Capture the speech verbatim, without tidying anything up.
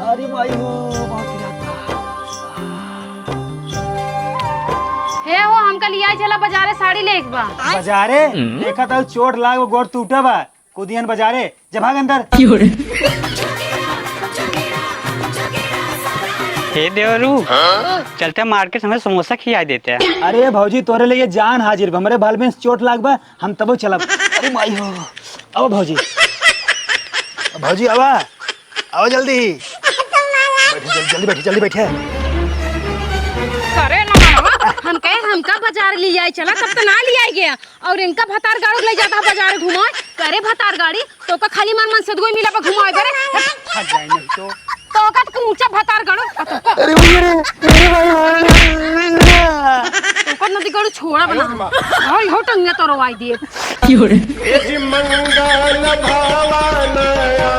अरे माई हो, बहुत गिरात बा। हे हो, हमका लियाई चला बजारे, साड़ी लेक बा। बजारे? देखा तो चोट लाग, गोड़ टूटा बा। कुदियन बजारे, जा भाग अंदर। हे देवरू, चलते मार्केट, हमें समोसा खिया देते हैं। अरे भौजी, तोरे लिए जान हाजिर बा। हमरे बाल में चोट लाग बा, हम तबो चलब। अरे माई हो, आओ भौजी, भौजी आवा, आओ जल्दी। बैठे, जल्दी, जल्दी बैठे, जल्दी बैठे। करे ना मनवा, हम कहे हमका बजार लियाई चला, तब तो ना लियाई गया। और इनका भतार गाड़ू ले जाता बजार घुमाए। करे भतार गाड़ी, तोका खाली मन मन से दुई मिला पे घुमाए बरे। हट जाए नहीं तो। तोका तो ऊंचा भतार गाड़ू, आ तोका। अरे भैया रे, अरे भाई, अरे भाई। तोका नदी गाड़ू छोड़ा बना। भाई हो टंगिया तो रोवाई दिए। ए जी मंगल भवन आया